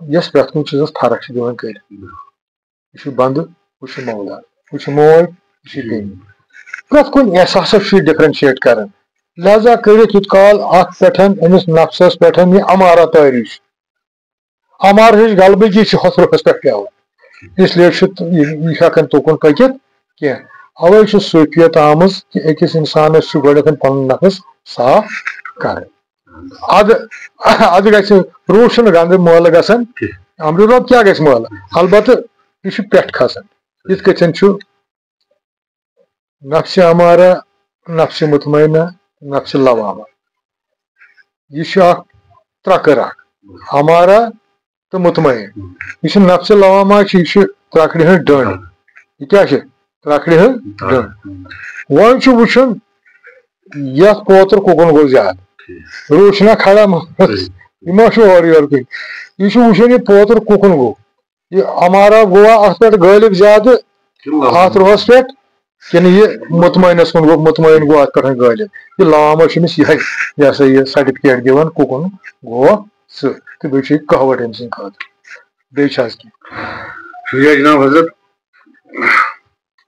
یۄس پرٛٮ۪تھ کُنہِ چیٖزس فرق چھِ دِوان کٔرِتھ۔ یہِ چھُ بندٕ، ہُہ چھُ مولا، ہُہ چھُ موج، یہِ چھُ بیٚنہِ۔ پرٛٮ۪تھ کُنہِ احساسس چھُ یہِ differentiate کران۔ لہذا کٔرِتھ یوٗت کال اتھ پٮ۪ٹھ أمِس نفسس پٮ۪ٹھ یہِ امارہ طٲری چھُ، امارٕ ہٕنٛز غلبہٕ یہِ چھِ ہۄتھ روحس پٮ۪ٹھ پٮ۪وان، اس لیے چھُ یہِ، یہِ ہٮ۪کان توکُن پٔکِتھ کینٛہہ۔ اوے چھُ صوٗفیت آمٕژ کہِ أکِس انسانس چھُ گۄڈٕنٮ۪تھ پنُن نفس صاف کرُن۔ ادٕ، ادٕ گژھِ، روح چھُنہٕ گنٛدٕ مٲلہٕ گژھان کینٛہہ۔ امرِ رۄب کیٛاہ گژھِ مٲلہٕ؟ البتہٕ یہِ چھُ پٮ۪ٹھ کھسان۔ یِتھ کٔنۍ چھُ نفسِ امارہ، نفسِ مطمئنہ، نفسِ لوامہ۔ یہِ چھُ اکھ ترکٕر اکھ، امارہ تہٕ مطمئن۔ یُس یہِ نفسِ لوامہ چھُ، یہِ چھُ ترکرِ ہٕنٛز ڈٔنڈ۔ یہِ کیٛاہ چھِ؟ ترکرِ ہٕنٛز ڈٔنڈ۔ وۄنۍ چھُ وٕچھُن، یتھ پوتُر کُکُن گوٚو زیادٕ۔ روٗد چھُنہ کھڑا محلس، یہِ ما چھُ اورٕ یورٕ کُنہِ۔ یہِ چھُ وٕچھُن، یہِ پوتُر کُکُن گوٚو۔ یہِ امارہ گوٚوا اتھ پٮ۪ٹھ غٲلب زیادٕ، اتھ روحس پٮ۪ٹھ، کِنہٕ یہِ مطمئنس کُن گوٚو، مطمئن گوٚو اتھ پٮ۪ٹھ غٲلب؟ یہِ لوامہ چھُ أمِس یِہے، یہِ ہسا یہِ certificate دِوان، کُکُن گوٚو ژٕ۔ تہٕ بیٚیہِ چھُ یہِ کہوٹ أمۍ سٕنٛدِ خٲطرٕ۔ بیٚیہِ چھِ حظ کینٛہہ؟ شُکریہ جناب حضرت،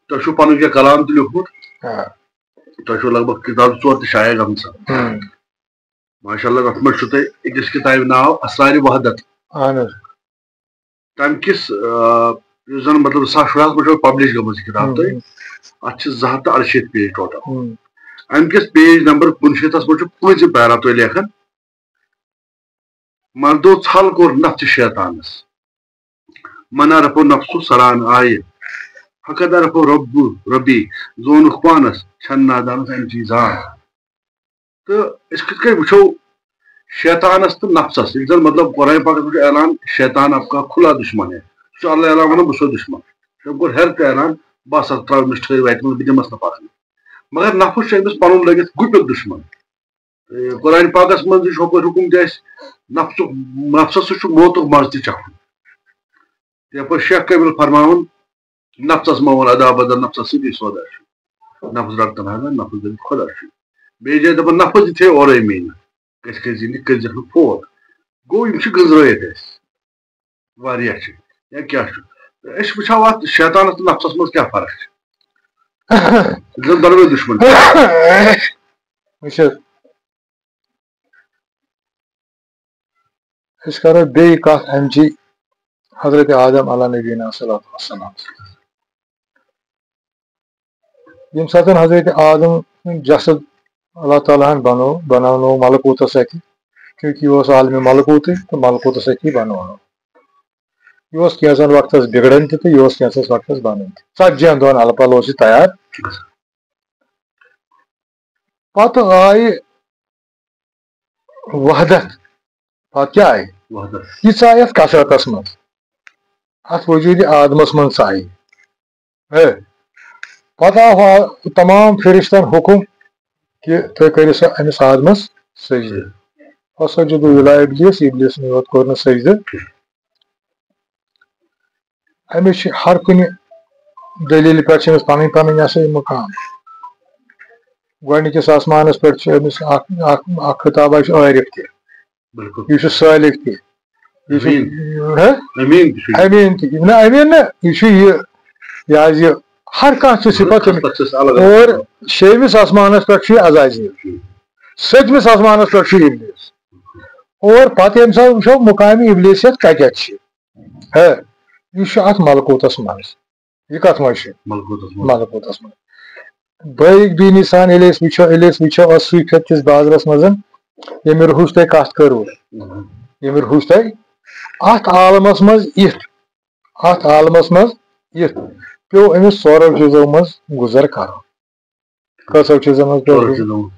تۄہہِ چھُو پنُن کینٛہہ کلام تہِ لیوٗکھمُت۔ آ۔ تۄہہِ چھُو لگ بگ کِتاب ژور تہِ شایع گٔمژٕ۔ ہم۔ ماشاء اللہ، تَتھ منٛز چھُ تۄہہِ أکِس کِتابہِ ناو اسرارِ وحدت۔ اہن حظ۔ تَمہِ کِس، آ، یُس زَن مطلب زٕ ساس شُراہَس منٛز چھُ publish گٔمٕژ یہِ کِتاب ہم۔ تۄہہِ، اَتھ چھِ زٕ ہَتھ تہٕ اَرشیٖتھ page total۔ ہم۔ اَمہِ کِس page number کُنشیٖتھَس منٛز چھُ پوٗنٛژِم para تُہۍ لیکھان، مردو ژھل کوٚر نفسِ شیطانس۔ من عرف نفسہ سران آیہِ۔ فقد عرف رب ربی، زونُکھ پانس، چھَنہٕ نادانس اَمہِ چیٖز زان۔ تہٕ أسۍ کِتھ کٔنۍ وٕچھو شیطانس تہٕ نفسس، ییٚلہِ زن مطلب قرآن پاکس منٛز چھُ اعلان، شیطان آپ کا کھلا دشمن ہے۔ سُہ چھُ اللہ اعلان ونان، بہٕ چھُسو دشمن۔ تٔمۍ کوٚر ہیٚرِ تہِ اعلان، بہٕ ہسا ترٛاوٕ أمِس ٹھٔہرۍ وتہِ منٛز، بہٕ دِمس نہٕ پکنہٕ۔ مگر نفس چھُ أمِس پنُن لٔگِتھ گُپِتھ دشمن۔ تہٕ قرآن پاکس منٛز تہِ چھُ ہُپٲرۍ حُکُم تہِ اَسہِ، نفسُک، نفسس سۭتۍ چھُ موتُک مزٕ تہِ چکھُن۔ یپٲرۍ شیخ کامل فرماوان، نفسس مہ وَن ادا بدل، نفسس سۭتی سودا چھُ۔ نفس رٹتن حظ، نفس دٔپِتھ خۄدا چھُ۔ بیٚیہِ جایہِ دپان، نفس یہِ تھٲے اورے میٖنہٕ، گژھِ کٔرۍ زِ نہٕ، کٔرۍ زِکھ نہٕ فوت۔ گوٚو، یِم چھِ گٔنزرٲیِتھ اَسہِ۔ واریاہ چھِ۔ یا کیٛاہ چھُ؟ أسۍ چھِ وٕچھان اَتھ شیطانَس تہٕ نفسَس منٛز کیٛاہ فرق چھِ۔ یِم زَن دۄنوَے دُشمَن چھِ۔ وٕچھ حظ، أسۍ کَرو بیٚیہِ کَتھ اَمہِ چی حضرت آدم علیٰ نبینا صلی اللہ علیہ وسلم۔ ییٚمہِ ساتہٕ حضرت آدم سُنٛد جسد اللہ تعالیٰ ہن بنوو، بناونوو ملکوٗتس اَتھِ، چوٗنٛکہِ یہِ اوس عالمِ ملکوٗتٕے تہٕ ملکوٗتس اَتھِ بنوونوو۔ یہِ اوس کینٛژن وقتس بِگڑان تہِ تہٕ یہِ اوس کینٛژس وقتس بنان تہِ۔ ژتجی ہن دۄہن الہٕ پلہٕ اوس یہِ تیار۔ پتہٕ آیہِ وحدت۔ پتہٕ کیٛاہ آیہِ؟ وحدت۔ یہِ ژاے اتھ کثرتس منٛز، اتھ وجوٗدِ آدمس منٛز ژاے۔ ہے، پتہٕ آو آ-، تمام فرشتن حکم کہِ تُہۍ کٔرِو سا أمِس آدمس سجدٕ۔ فسجدوا الا ابلیس، ابلیسن یوت کوٚر نہٕ سجدٕ۔ أمِس چھِ ہر کُنہِ دٔلیٖلہِ پٮ۪ٹھ چھِ أمِس پنٕنۍ پنٕنۍ یہِ ہسا یہِ مقام۔ گۄڈٕنِکِس آسمانس پٮ۪ٹھ چھُ أمِس اکھ، اکھ، اکھ خطابہ چھُ عارف تہِ، بِلکُل۔ یہِ چھُ سٲلِک تہِ، یہِ چھُ، امین۔ ہہ؟ امین تہِ چھُ۔ امین تہِ، نہ، امین نہ، یہِ چھُ یہِ، یہِ حظ یہِ، ہر کانٛہہ چھُ صفت تٔمِس۔ خلقس چھِ أسۍ الگ الگ اور بناوان۔ شیٚیمِس آسمانس پٮ۪ٹھ چھُ یہِ عزازیل، ٹھیٖک۔ سٔتمِس آسمانس پٮ۪ٹھ چھُ ابلیس۔ اور پتہٕ ییٚمہِ ساتہٕ وٕچھو مقامِ ابلیسیت کتٮ۪تھ چھِ، ہہ، یہِ چھُ اتھ ملکوتس منٛز۔ یہِ کتھ منٛز چھُ؟ ملکوتس منٛز۔ ملکوتس منٛز۔ بٲیِک بیٖنی سان ییٚلہِ أسۍ وٕچھو، ییٚلہِ أسۍ وٕچھو اتھ صوٗفیت کِس بازرس منٛز، ییٚمہِ روحٕچ تۄہہِ کتھ کٔروٕ، اہم۔ ییٚمہِ روحٕچ تۄہہِ، اتھ عالمس منٛز یِتھ، اتھ عالمس منٛز یِتھ پیوٚو أمِس ژورو چیٖزو منٛز گُزر کرُن۔ کٔژو چیٖزو منٛز پیوٚو ژورو گُزر؟ چیٖزو منٛز۔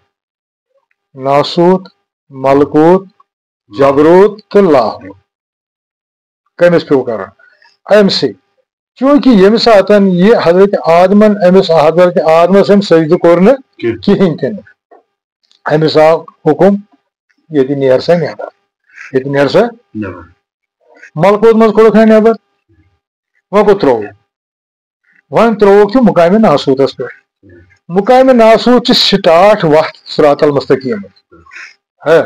ناسوت، ملکوت، جبروت تہٕ لاہوت۔ کٔمِس پیوٚو کرُن؟ أمۍ سٕے۔ چوٗنٛکہِ ییٚمہِ ساتَن یہِ حضرت آدمن، أمِس حضرت آدمس أمۍ سجدٕ کوٚر نہٕ کینٛہہ۔ کِہیٖنۍ تہِ نہٕ، أمِس آو حُکُم، ییٚتہِ نیر سا نٮ۪بر، ییٚتہِ نیر سا۔ نٮ۪بر۔ ملکوت منٛز کوٚڑُکھ نا نٮ۪بر، وۄنۍ کوٚت ترٛووُکھ؟ وۄنۍ ترٛووُکھ تہِ مقامِ ناسوتس پٮ۪ٹھ۔ مقامِ ناسوت چھِ سٹاٹھ وتھ صراط المستقیٖمٕچ۔ ہے،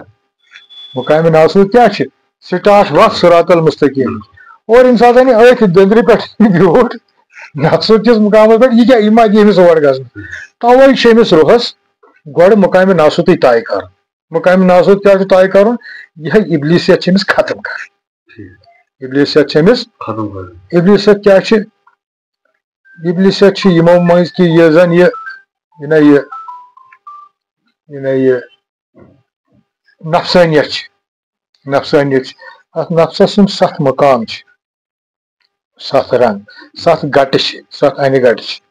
مقامِ ناسوت کیٛاہ چھِ؟ سٹاٹھ وتھ صراط المستقیٖمٕچ۔ اور ییٚمہِ ساتہٕ یہِ أتھۍ دٔنٛدرِ پٮ۪ٹھ بیوٗٹھ، ناسوت کِس مقامس پٮ۪ٹھ، یہِ کیٛاہ، یہِ ما دِیہِ أمِس اور گژھنہٕ؟ توے چھِ أمِس روحس گۄڈٕ مقامِ ناسوتٕے طے کرُن۔ مقامِ ناسوت کیٛاہ چھُ طے کرُن؟ یِہے ابلیسیت چھِ أمِس ختم کرٕنۍ۔ ابلیسیت چھِ أمِس ختم کرٕنۍ۔ ابلیسیت کیٛاہ چھِ؟ ابلیسیت چھِ یِمو منٛز کہِ یہِ زن یہِ، یہِ نہ یہِ، یہِ نہ یہِ نفسٲنیت چھِ۔ نفسٲنیت چھِ۔ اتھ نفسس یِم ستھ مقام چھِ، ستھ رنگ، ستھ گٹہٕ چھِ، ستھ انہِ گٹہٕ چھِ۔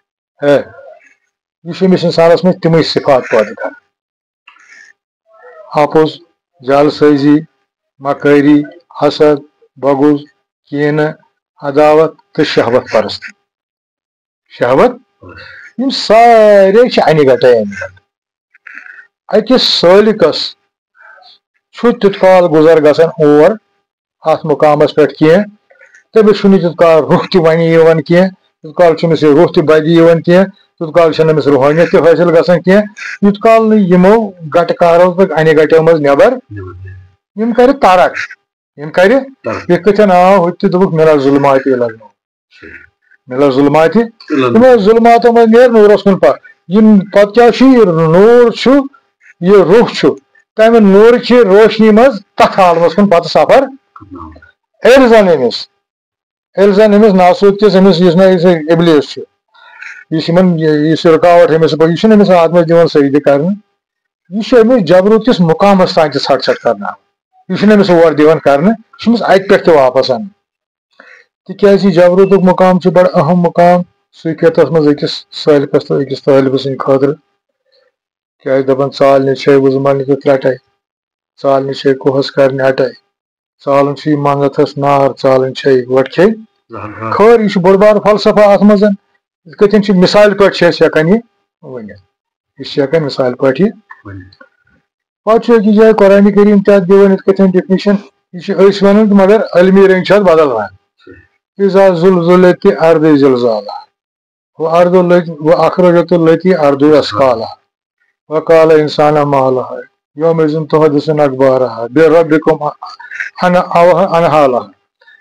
ہے، یہِ چھُ أمِس انسانس منٛز تِمے صفات پٲدٕ کران۔ اپُز، جعل سٲزی، مکٲری، حسد، بغض، کینہٕ، عداوت تہٕ شہوت پرستی۔ شہوت، یِم سارے چھِ انہِ گٹے انہِ گٹہٕ۔ أکِس سٲلِکس چھُ تیُت کال گُزر گژھان اور اتھ مقامس پٮ۪ٹھ کینٛہہ، تٔمِس چھُنہٕ تیُت کال روح تہِ وۄنہِ یِوان کینٛہہ، تیُت کال چھُنہٕ أمِس یہِ روح تہِ بدِ یِوان کینٛہہ، تیُت کال چھُنہٕ أمِس روحٲنیت تہِ حٲصِل گژھان کینٛہہ، یوٗت کال نہٕ یِمو گٹہٕ کارو تہٕ انہِ گٹو منٛز نٮ۪بر، یِم کرِ ترک، یِم کرِ، ترک۔ یِتھ کٲٹھۍ آو ہُتہِ تہِ دوٚپُکھ، "من الظلمات الی النور۔" من الظلمات، تِمو ظلماتو منٛز نیر نوٗرس کُن پکھ۔ یِم پتہٕ کیٛاہ چھُ؟ یہِ نوٗر چھُ، یہِ روح چھُ، تَمہِ نوٗرٕ چہِ روشنی منٛز تتھ عالمس کُن پتہٕ سفر۔ ییٚلہِ زن أمِس، ییٚلہِ زن أمِس ناسوت کِس أمِس یُس نہ یُس ابلیس چھُ، یُس یِمن یُس یہِ رُکاوٹ أمِس، یہِ چھُنہٕ أمِس آدمس دِوان سجدٕ کرنہٕ، یہِ چھُ أمِس جبروت کِس مقامس تام تہِ ژھٹ ژھٹ کرناوان۔ یہِ چھُنہٕ أمِس اور دِوان کرنہٕ، یہِ چھُ أمِس اتہِ پٮ۪ٹھ تہِ واپس انان۔ تِکیٛازِ یہِ جبروتُک مقام چھُ بڑٕ اہم مقام صوفیتس منٛز أکِس سٲلِکس تہٕ أکِس طٲلبہٕ سٕنٛدِ خٲطرٕ۔ کیٛازِ دپان، "ژالنہِ چھے وُزملنہِ تہٕ ترٛٹے، ژالنہِ چھے کوہس کرنہِ اٹے، ژالُن چھُ یہِ منٛگتھس نار، ژالٕنۍ چھے وٹھ کھے زہر کھا۔" خٲر، یہِ چھُ بوٚڑ بار فلسفہ اتھ منٛز۔ یِتھ کٲٹھۍ چھِ مثالہِ پٲٹھۍ چھِ أسۍ ہٮ۪کان یہِ ؤنِتھ، یہِ چھِ ہٮ۪کان مثالہِ پٲٹھۍ یہِ ؤنِتھ۔ پتہٕ چھُ أکِس جایہِ قرآنِ کریم تہِ اتھ دِوان یِتھ کٲٹھۍ definition، یہِ چھِ أسۍ ونان تہٕ مگر علمی رنٛگۍ چھِ اتھ بدل ونان۔ اذا زلزلت الارض زلزالہ، و ارض التی، و اخرجت التی ارض اثقالہ، و قال انسان ما لہا، یومئذ تحدث اخبارہا، بربکم ان-، اوہ انہا لہا۔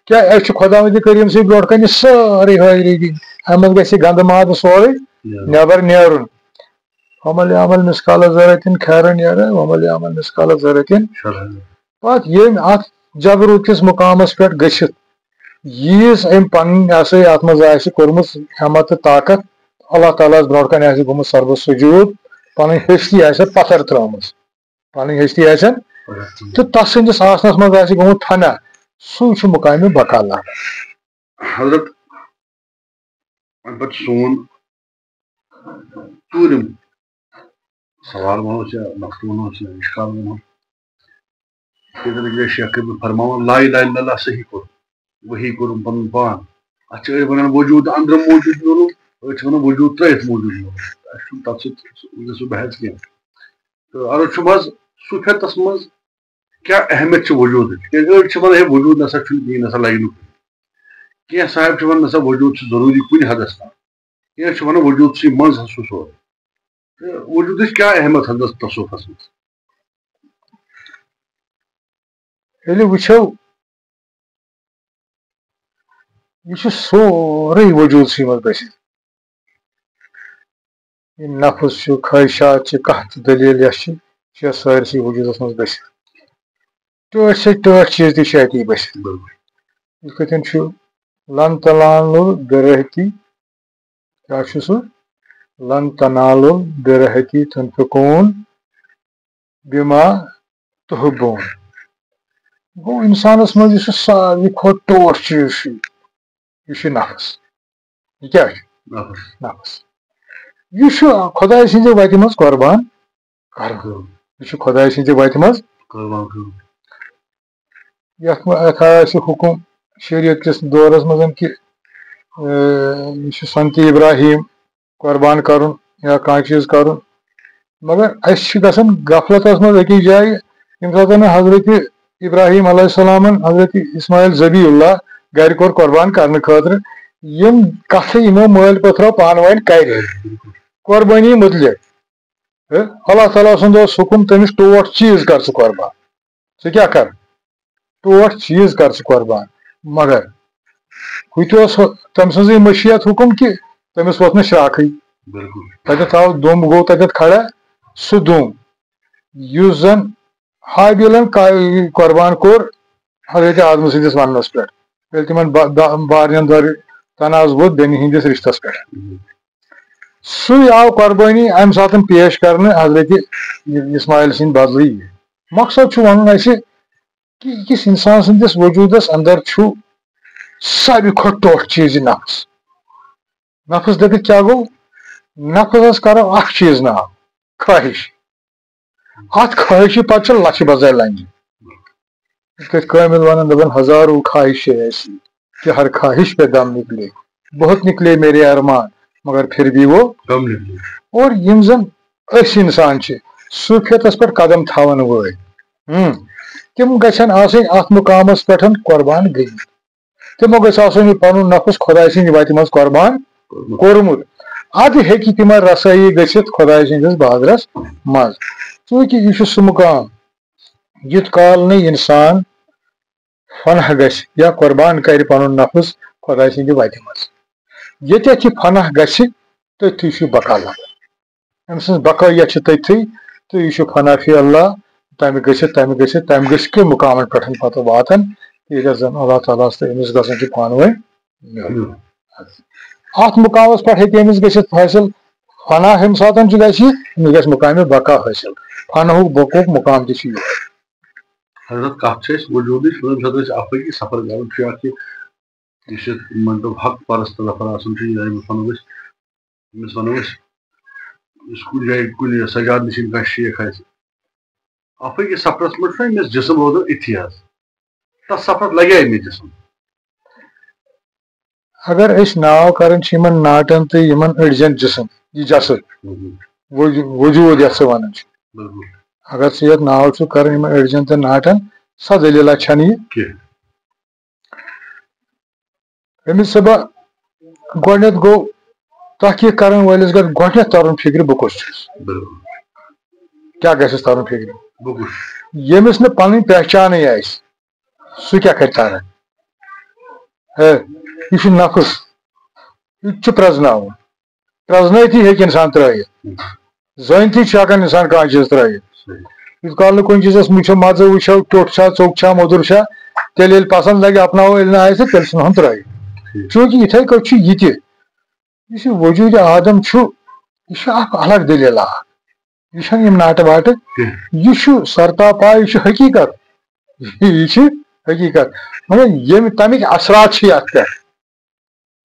کیا أسۍ چھِ خداوندِ کریم سٕے برونٛٹھ کنہِ سٲرٕے حٲضری دِنۍ؟ اَمہِ منٛز گژھِ یہِ گندٕ مادٕ سورُے نٮ۪بر نیرُن۔ ومن یعمل مثقال ذرة خیرا یرہ، ومن یعمل مثقال ذرة۔ پتہٕ ییٚمۍ اتھ جبروت کِس مقامس پٮ۪ٹھ گٔژھِتھ ییٖژ أمۍ پنٕنۍ، یہِ ہسا یہِ، اتھ منٛز آسہِ کوٚرمُت ہمت تہٕ طاقت، اللہ تعالیٰ ہس برونٛٹھ کنہِ آسہِ گوٚمُت سربہٕ سجود، پنٕنۍ ہستی آسہِ پتھر ترٲومٕژ، پنٕنۍ ہستی آسن، تہٕ تس سٕنٛدِس آسنس منٛز آسہِ گوٚمُت فنا، سُے چھُ مقامِ بقا لبان۔ حضرت، اَمہِ پتہٕ سون ژوٗرِم سوال وَنوس یا نقطہٕ وَنوس یا اِشکال وَنوس۔ ییٚتٮ۪ن گٔے شیخ کٔرمٕتۍ فرماوان، لا الہ الا اللہ صحیح کوٚر، وحی کوٚرُن پَنُن پان۔ اَتھ چھِ أڑۍ وَنان وجوٗد أنٛدرٕ موٗجوٗد میوٗلُم، أڑۍ چھِ وَنان وجوٗد ترٛٲیِتھ موٗجوٗد میوٗلُم۔ اَسہِ چھُنہٕ تَتھ سۭتۍ گژھِ سُہ بحث کینٛہہ۔ تہٕ عرض چھُم حظ، صوٗفیتَس منٛز کیٛاہ اہمیت چھِ وجوٗدٕچ؟ کیٛازِ أڑۍ چھِ وَنان، ہے، وجوٗد نہ سا چھُنہٕ کِہیٖنۍ، نہ سا لَگہِ نہٕ کُنہِ۔ کینٛہہ صاحب چھِ وَنان، نہ سا، وجوٗد چھُ ضروٗری کُنہِ حدس تام۔ کینٛہہ چھِ وَنان، وجوٗد چھُ منٛز حظ سُہ سورُے۔ تہٕ وجوٗدٕچ کیٛاہ اہمیت حضرت تصوفَس منٛز؟ ییٚلہِ وٕچھو، یہِ چھُ سورُے وجوٗدسٕے منٛز بٔسِتھ۔ یہِ نفس چھُ، خٲہِشات چھِ، کانٛہہ تہِ دٔلیٖل یۄس چھِ، چھِ یَتھ سٲرسٕے وجوٗدس منٛز بٔسِتھ۔ ٹٲٹھۍ سے ٹٲٹھۍ چیٖز تہِ چھِ اَتی بٔسِتھ۔ یِتھ کٲٹھۍ چھُ، لن تنالوا البر حتی، کیٛاہ چھُ سُہ؟ لن تنالوا البر حتی تنفقوا مما تحبون۔ گوٚو، اِنسانس منٛز یُس یہِ ساروی کھۄتہٕ ٹوٹھ چیٖز چھُ، یہِ چھُ نفس۔ یہِ کیٛاہ چھُ؟ نفس۔ نفس۔ یہِ چھُ خۄداے سٕنٛزِ وَتہِ منٛز قۄربان کرُن۔ یہِ چھُ خۄداے سٕنٛزِ وَتہِ منٛز قۄربان کرُن۔ یَتھ منٛز، یَتھ آسہِ حُکُم شریعت کِس دورس منٛز کہِ، اے، یہِ چھُ سنتِ ابراہیم قۄربان کرُن یا کانٛہہ چیٖز کرُن۔ مگر أسۍ چھِ گژھان غفلتس منٛز أکِس جایہِ، ییٚمہِ ساتہٕ نہٕ حضرت ابراہیم علیہ السلامن حضرت اسماعیل ذبیح اللہ گرِ کوٚر قۄربان کرنہٕ خٲطرٕ، یِم کتھٕ یِمو مٲلۍ پٔتھرو پانہٕ ؤنۍ کرِ، قۄربٲنی مُتعلق۔ ہے، اللہ تعالیٰ سُنٛد اوس حُکُم، تٔمِس ٹوٹھ چیٖز کر ژٕ قۄربان۔ ژٕ کیٛاہ کر؟ ٹوٹھ چیٖز کر ژٕ قۄربان۔ مگر ہُہ تہِ اوس ہُہ، تٔمۍ سٕنٛزٕے مٔشیت حُکُم کہِ تٔمِس ووت نہٕ شراکھٕے۔ بِلکُل۔ تَتٮ۪تھ آو دُمب، گوٚو تَتٮ۪تھ کھڑا سُہ دُمب، یُس زَن حابیلن کا-، قۄربان کوٚر حضرت آدم سٕنٛدِس وَننَس پٮ۪ٹھ، ییٚلہِ تِمن با-، با-، بارنٮ۪ن دورِ تنازٕ ووٚتھ بیٚنہِ ہٕنٛدِس رِشتَس پٮ۪ٹھ۔ سُے آو قۄربٲنی اَمہِ ساتہٕ پیش کرنہٕ حضرت اسماعیل سٕنٛدِ بدلہٕ یہِ۔ مقصد چھُ وَنُن اَسہِ کہِ أکِس اِنسان سٕنٛدِس وجوٗدس اندر چھُ ساروی کھۄتہٕ ٹوٹھ چیٖز یہِ نفس۔ نفس دٔپِتھ کیٛاہ گوٚو؟ نفسس کرو اکھ چیٖز ناو، خٲہِش۔ اتھ خٲہشہِ پتہٕ چھِ لچھِ بزٲے لنجہِ۔ یِتھ کٲٹھۍ کٲمِل ونان، دپان، ہزاروں خواہشیں ایسی کہ ہر خواہش پہ غم نکلے، بہت نکلے میرے ارمان مگر پھر بھی وہ غم نکلے۔ اور یِم زن أسۍ انسان چھِ، صوفیتس پٮ۪ٹھ قدم تھاون وٲلۍ، ہم، تِم گژھن آسٕنۍ اتھ مقامس پٮ۪ٹھ قۄربان گٔمٕتۍ۔ تِمو گژھِ آسُن یہِ پنُن نفس خۄداے سٕنٛدِ وتہِ منٛز قۄربان کوٚرمُت۔ ادٕ ہیٚکہِ تِمن رسٲیی گٔژھِتھ خۄداے سٕنٛدِس بازرس منٛز۔ چوٗنٛکہِ یہِ چھُ سُہ مقام، یُتھ کال نہٕ انسان فناہ گژھِ یا قۄربان کرِ پنُن نفس خۄداے سٕنٛدِ وتہِ منٛز۔ ییٚتٮ۪تھ یہِ فناہ گژھِ، تٔتھی چھُ بقا لگان۔ أمۍ سٕنٛز بقٲیت چھِ تٔتھی، تہٕ یہِ چھُ فنا فی اللہ، تَمہِ گٔژھِتھ، تَمہِ گٔژھِتھ، تَمہِ گٔژھِتھ کہِ مُقامَن پٮ۪ٹھ پَتہٕ واتان، ییٚلہِ زَن اللہ تعالیٰ ہَس تہٕ أمِس گژھان چھِ پانہٕ ؤنۍ میلُن۔ اَتھ مُقامَس پٮ۪ٹھ ہیٚکہِ أمِس گٔژھِتھ حٲصِل فنا، ییٚمہِ ساتَن چھُ گژھِ، أمِس گژھِ مُقامِ بقا حٲصِل۔ فناہُک بقاہُک مُقام تہِ چھُ یِہوٚے۔ حضرت، کَتھ چھِ اَسہِ وجوٗدٕچ، ییٚمہِ ساتہٕ أسۍ اَپٲری سفر کَرُن چھُ، اَتھ چھِ یُس یہِ، مطلب، حق پرست نفر آسان چھُ، یا أمِس وَنو أسۍ، أمِس وَنو أسۍ، یُس کُنہِ جایہِ، کُنہِ سجاد نِش کانٛہہ شیخ آسہِ، اَپٲرۍ کِس سفرَس منٛز چھُ أمِس جسم روزان أتھی حظ۔ تَتھ سفرَس لَگہِ أمِس جسم۔ اگر أسۍ ناو کران چھِ یِمن ناٹن تہٕ یِمن أڈجن جسم، یہِ جسد، وجو-، وجوٗد یَتھ ژٕ وَنان چھِ۔ بِلکُل۔ اگر ژٕ یَتھ ناو چھُکھ کران یِمن أڈجن تہٕ ناٹن، سۄ دٔلیٖلہ چھَنہٕ یہِ کینٛہہ۔ أمِس صٲبہ، گۄڈٕنٮ۪تھ گوٚو تحقیٖق کرن وٲلِس گژھِ گۄڈٕنٮ۪تھ ترُن فِکرِ، بہٕ کُس چھُس۔ بِلکُل۔ کیٛاہ گژھٮ۪س ترُن فِکرِ؟ بہٕ کُس چھُس؟ ییٚمِس نہٕ پنٕنۍ پہچانٕے آسہِ، سُہ کیٛاہ کرِ تران؟ ہے، یہِ چھُ نفس، یہِ تہِ چھُ پرٛزناوُن۔ پرٛزنٲیتھٕے ہیٚکہِ اِنسان ترٛٲیِتھ۔ زٲنتھٕے چھُ ہٮ۪کان اِنسان کانٛہہ چیٖز ترٛٲیِتھ۔ صحیح۔ یُتھ کال نہٕ کُنہِ چیٖزس وٕچھو، مَزٕ وٕچھو، ٹوٚٹھ چھا، ژوٚک چھا، موٚدُر چھا، تیٚلہِ ییٚلہِ پسنٛد لگہِ، اپناوو، ییٚلہِ نہٕ آسہِ، تیٚلہِ ژھٕنہون ترٛٲیِتھ۔ ٹھیٖک۔ چوٗنٛکہِ یِتھَے کٲٹھۍ چھُ یہِ تہِ۔ یُس یہِ وجوٗدِ آدم چھُ، یہِ چھُ اکھ الگ دٔلیٖلہ اکھ۔ یہِ چھَنہٕ یِم ناٹہٕ واٹہٕ۔ کینٛہہ۔ یہِ چھُ سرتاپا، یہِ چھُ حقیٖقت۔ یہِ چھِ حقیٖقت۔ مگر ییٚمہِ، تَمِکۍ اثرات چھِ یَتھ پٮ۪ٹھ۔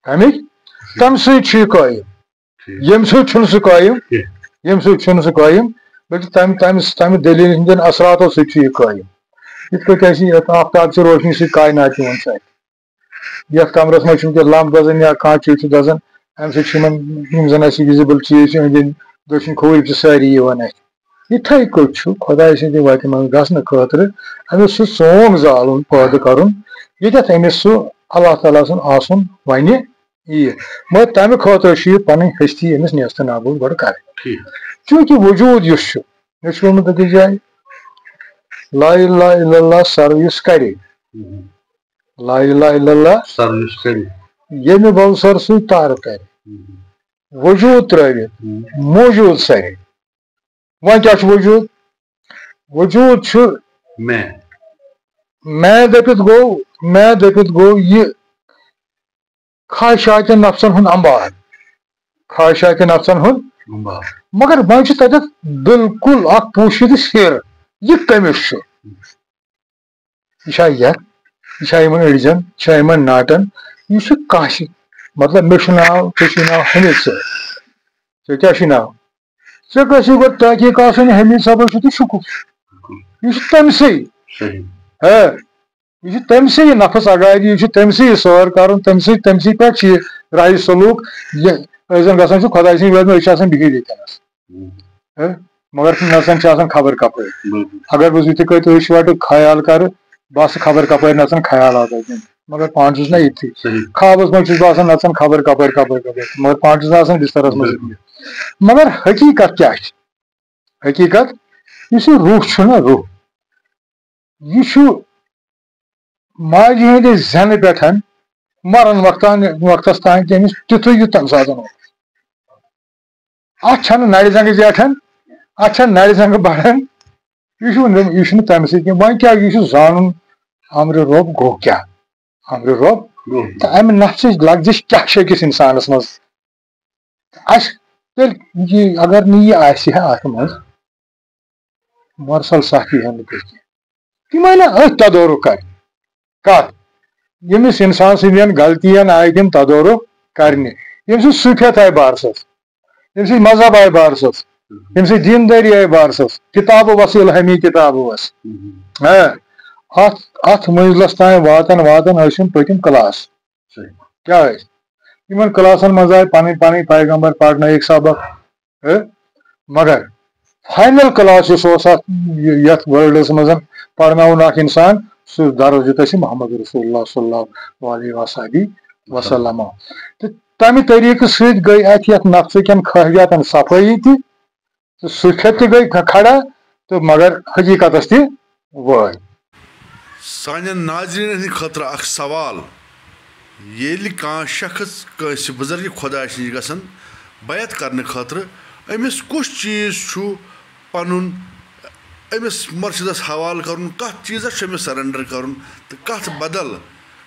کمِکۍ؟ تمہِ سۭتۍ چھُ یہِ قٲیِم۔ ٹھیٖک۔ ییٚمہِ سۭتۍ چھُنہٕ سُہ قٲیِم، کینٛہہ۔ ییٚمہِ سۭتۍ چھُنہٕ سُہ قٲیِم، بلکہِ تمہِ، تمہِ، تمہِ دٔلیٖل ہٕنٛدٮ۪ن اثراتو سۭتۍ چھُ یہِ قٲیِم۔ یِتھ پٲٹھۍ اَسہِ یَتھ آفتاب چہِ روشنی سۭتۍ کائنات چھِ یِوان سارِ۔ یَتھ کمرس منٛز چھِ وٕنکیٚس لمپ دزان یا کانٛہہ چیٖز چھُ دزان، اَمہِ سۭتۍ چھِ یِمن، یِم زن اَسہِ وِزِبل چیٖز چھِ أنٛدۍ أنٛدۍ دٔچھِنۍ کھووٕرۍ چھِ سٲری یِوان اَتھِ۔ یِتھَے کٔٹھۍ چھُ خۄداے سٕنٛدِ وَتہِ منٛز گژھنہٕ خٲطرٕ أمِس سُہ ژونٛگ زالُن پٲدٕ کَرُن، ییٚتٮ۪تھ أمِس سُہ اللہ تعالیٰ سُنٛد آسُن وَنہِ یِیہِ۔ مگر تَمہِ خٲطرٕ چھُ یہِ پَنٕنۍ ہستی أمِس نیست نابود گۄڈٕ کَرٕنۍ۔ ٹھیٖک۔ چوٗنٛکہِ وجوٗد یُس چھُ، مےٚ چھُ ووٚنمُت أکِس جایہِ، لا الہ الا اللہ سر یُس کَرِ، مہم۔ لا الہ الا اللہ سر یُس کَرِ۔ ییٚمہِ بوسر سۭتۍ تارٕ کَرِ، مہم۔ وجوٗد ترٛٲوِتھ، مہم۔ موجوٗد سَرِ۔ وۄنۍ کیٛاہ چھُ وجوٗد؟ وجوٗد چھُ میں۔ میں دٔپِتھ گوٚو، میں دٔپِتھ گوٚو یہِ خواہشاتِ نفسن ہُنٛد انبار۔ خواہشاتِ نفسن ہُنٛد۔ انبار۔ مگر وۄنۍ چھُ تَتٮ۪تھ بالکل اکھ پوٗشِدٕ سِر۔ یہِ کٔمِس چھُ؟ یہِ چھا یَتھ؟ یہِ چھا یِمن أڑجن؟ یہِ چھا یِمن ناٹن؟ یہِ چھُ کٲنٛسہِ، مطلب، مےٚ چھُ ناو، ژےٚ چھُے ناو حمید صٲب۔ ژےٚ کیٛاہ چھُے ناو؟ ژےٚ گژھی گۄڈٕ تحقیق آسٕنۍ، حمید صٲبس چھُ تہٕ شُکُر۔ یہِ چھُ تٔمۍ سٕے۔ صحیح۔ ہے، یہِ چھُ تٔمۍ سٕے یہِ نفس اگاری، یہِ چھُ تٔمۍ سٕے یہِ سٲر کرُن، تٔمۍ سٕے، تٔمۍ سٕے پٮ۪ٹھ چھُ یہِ راے سلوٗک۔ یہِ أسۍ زن گژھان چھِ خۄداے سٕنٛدِ وَتہِ، أسۍ چھِ آسان بِہِتھ ییٚتٮ۪نس۔ ہم۔ ہے، مگر نژان چھِ آسان خبر کپٲرۍ۔ بِلکُل۔ اگر بہٕ یِتھٕے کٲٹھۍ أچھ وٹہٕ خیال کرٕ، بہٕ آسہٕ خبر کپٲرۍ نژان خیالاتو کِنۍ۔ مگر پانہٕ چھُس نہ ییٚتھی۔ صحیح۔ خوابس منٛز چھُس بہٕ آسان نژان خبر کپٲرۍ، کپٲرۍ، کپٲرۍ۔ مگر پانہٕ چھُس نہٕ آسان بسترس منٛز۔ بِلکُل۔ مگر حقیٖقت کیٛاہ چھِ؟ حقیٖقت، یُس یہِ روح چھُ نہ، روح، یہِ چھُ ماجہِ ہٕنٛدِ زٮ۪نہٕ پٮ۪ٹھ مرن وقتان، وقتس تام تٔمِس تیُتھُے یُتھ تَمہِ ساتہٕ اوس۔ اَتھ چھَنہٕ نَرِ زنٛگہٕ زیٹھان، اَتھ چھَنہٕ نَرِ زنٛگہٕ بڑان۔ یہِ چھُ نہٕ، یہِ چھُنہٕ تَمہِ سۭتۍ کینٛہہ۔ وۄنۍ کیٛاہ، یہِ چھُ زانُن، امرِ رۄب گوٚو کیٛاہ؟ امرِ رۄب۔ گوٚو۔ تہٕ اَمہِ نفسٕچ لغزش کیٛاہ چھِ أکِس اِنسانَس منٛز؟ اَسہِ تیٚلہِ یہِ، اگر نہٕ یہِ آسہِ ہا اَتھ منٛز، مۄرسل سختی ہن نہٕ کٔرِتھ کینٛہہ۔ تِم آیہِ نہٕ أتھۍ تدورُک کرنہِ۔ کتھ؟ ییٚمِس انسان سٕنٛدٮ۪ن غلطین آیہِ تِم تدورُک کرنہِ۔ ییٚمہِ سۭتۍ صوٗفیت آیہِ بارسس، ییٚمہِ سۭتۍ مذہب آیہِ بارسس، ییٚمہِ سۭتۍ دیندٲری آیہِ بارسس، کتابہٕ وس، الہٲمی کتابہٕ وس۔ ہاں، اتھ، اتھ منزلس تام واتان واتان ٲسۍ یِم پٔتِم کلاس۔ صحیح۔ کیٛاہ ٲسۍ؟ یِمن کلاسن منٛز آیہِ پنٕنۍ پنٕنۍ پیغمبر پرنٲیِکھ سبق۔ ہے، مگر فاینل کلاس یُس اوس اتھ، یتھ ورلڈس منٛز پرناوُن اکھ انسان، سُہ درس دیُت اَسہِ محمد رسول اللہ صلی اللہ علیہ وصحبہ وسلم۔ تہٕ تمہِ طریقہٕ سۭتۍ گٔے اتھ یتھ نفسہٕ کٮ۪ن خٲہِیاتن صفٲیی تہِ، تہٕ صوٗفیت تہِ گٔے کھ-، کھڑا، تہٕ مگر حقیقتس تہِ وٲے۔ سانٮ۪ن ناظریٖنَن ہٕنٛدِ خٲطرٕ اکھ سوال، ییٚلہِ کانٛہہ شخص کٲنٛسہِ بُزرگِ خۄدایَس نِش گژھن بیعت کرنہٕ خٲطرٕ، أمِس کُس چیٖز چھُ پنُن أمِس مرشدس حوالہٕ کرُن، کتھ چیٖزس چھُ أمِس surrender کرُن تہٕ کتھ بدل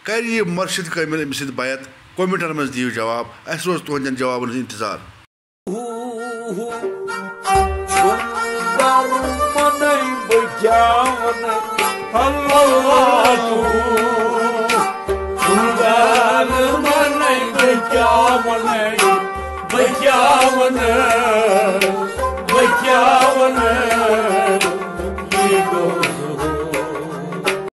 کرِ یہِ مرشد کٲمل أمِس سۭتۍ بیعت؟ کومنٹن منٛز دِیِو جواب، اَسہِ روزِ تُہنٛدٮ۪ن جوابن ہُنٛد انتظار۔